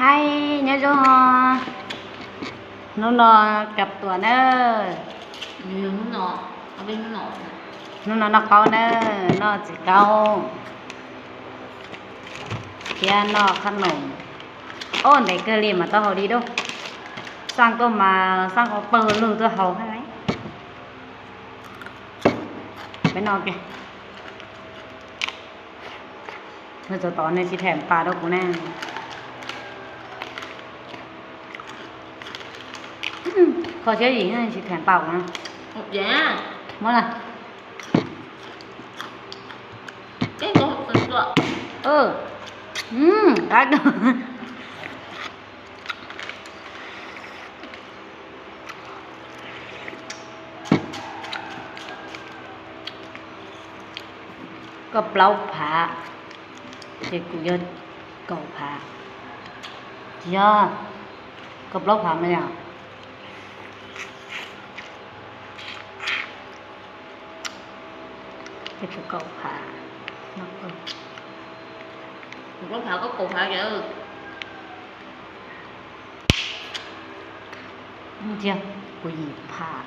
Hais nyob zoo, hnub no kab tuam na. Hnub no noj qaub na, noj txiv qaub thiab noj qhob noom. Ob ntev kawg li mas tau haus li dab. Xaj tuaj mas xaj qhov pawg lug tuaj haus hab. Peb noj, nws txog tod nws tsis them pas rau kuv ne. Kho siab yim tsis them pas kuv na. Muab na. Koj plaub phav, ces kuv yog kaum phav. Tsis yog, koj plaub phav mas yog. Ces kuv kaum phav, kuv plaub phav koj kaum phav. Ntsia, kuv yim phav,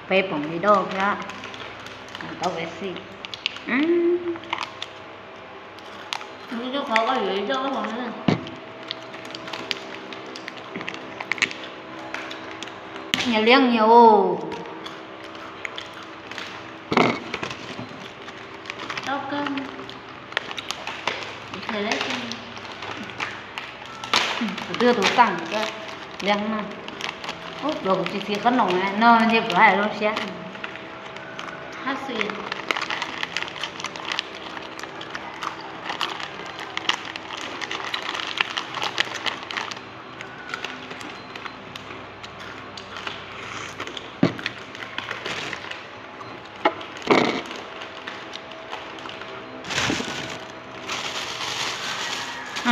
peb poom li dab thiab. Tau peb xij. Nyias liab nyias ua. Kuv twb yog tus xaj, liab na. Ub, kuv tsis txiv qhob noom no ntshe kuv haj zoo siab.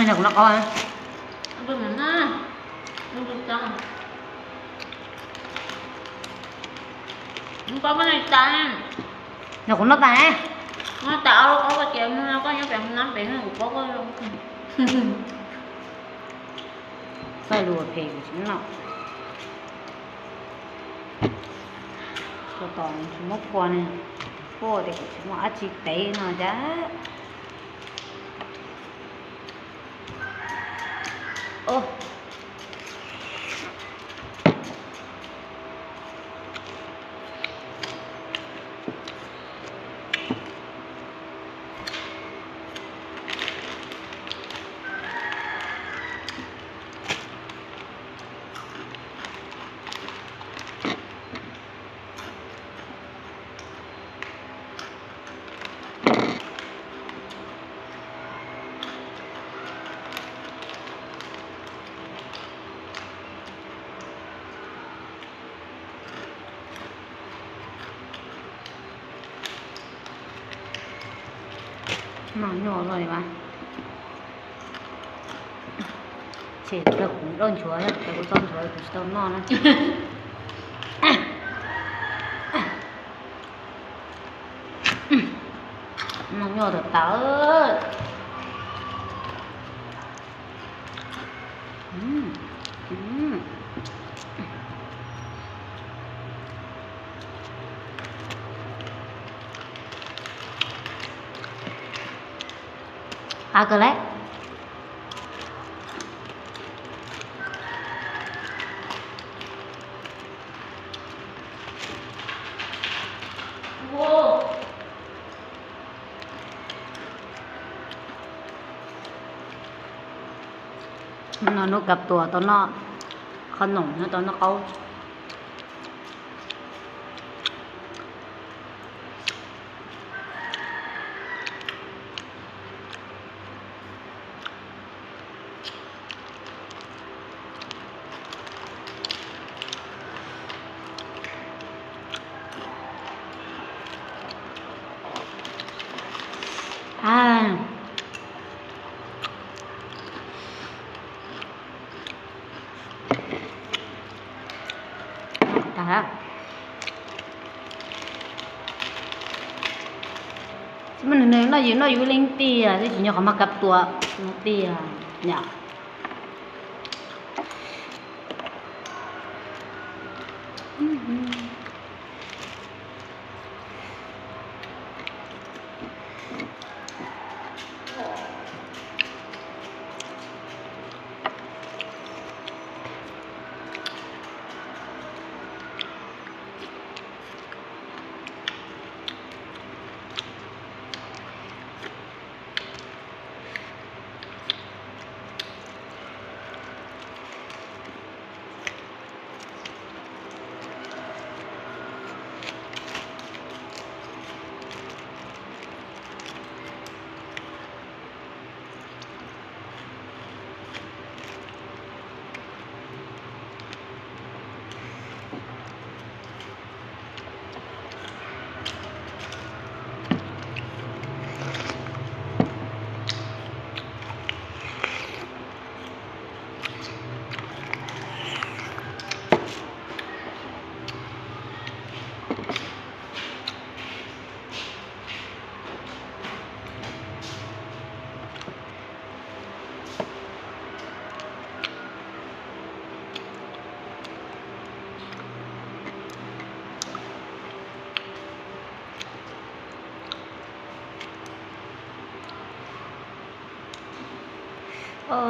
Noj kuv noj qaub. Noj kuv noj tas. Txawj lus phem kuv tsis noj. Tos tos tsis muab phua ne, phua tias kuv tsis muaj dab tsi tev no cas. Noj nyuaj li mas. Ces kuv doj nchuav, kuv txob nchuav kuv tsis tau noj na. Noj nyuaj tawm tas. Av kawg le. No hnub kab tuas tau noj qhob noom, tau noj qaub. Tsis muaj neeg noj yus noj yus leej tiag, twb tsis nyob qhov muag kab tuas tiag yom.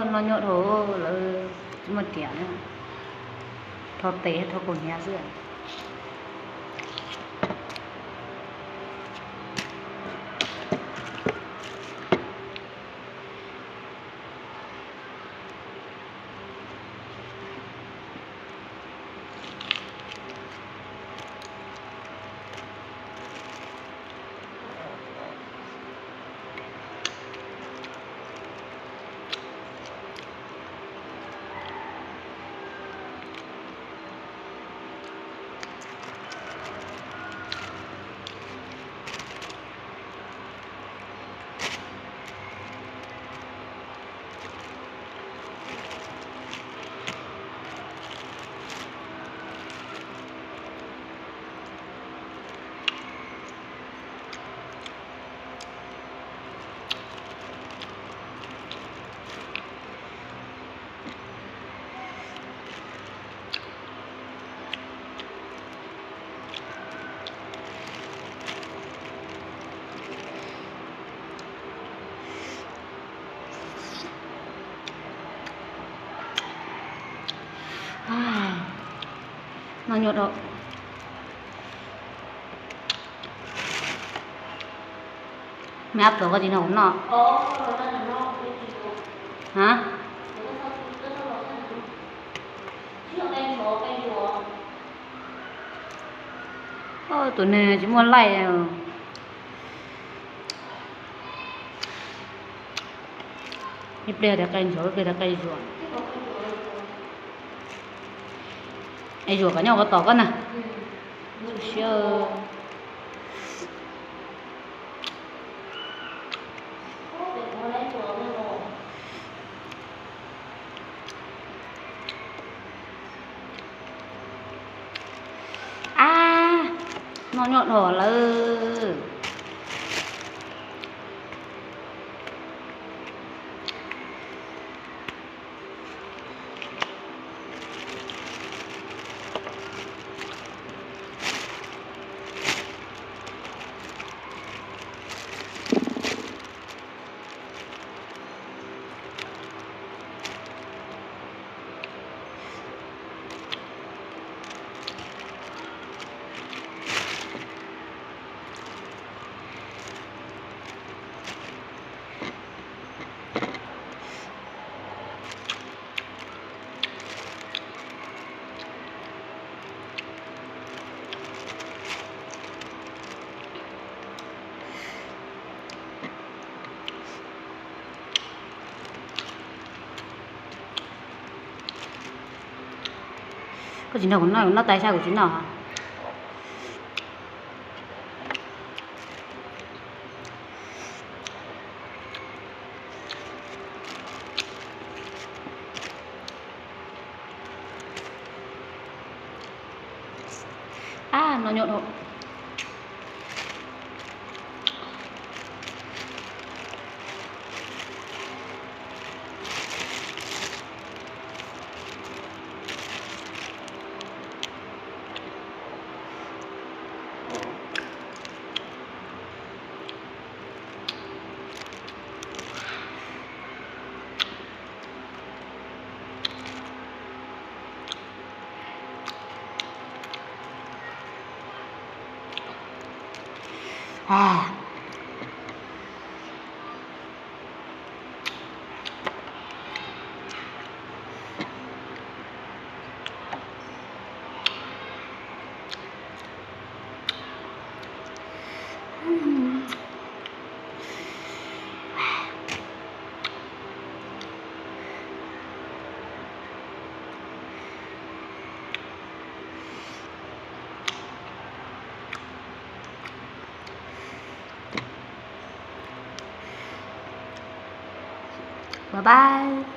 Noj nyuaj dhau lawm, tsis muaj riam, thau tes thau kaus hniav xwb. Noj nyuaj dhau. Me ab tuam koj tsis nrog kuv noj? Ha? Tus neeg tsis muaj laij. Ib pliag tias qe ntsuag, ib pliag tias qe zuam. Es zuam kom nyob ua tom koj na. Siab. Ab, noj nyuaj dhau lawm. Koj tsis nrog kuv noj, kuv noj tas saib kuv tsis noj. Ab, noj nyuaj dhau. Bye bye.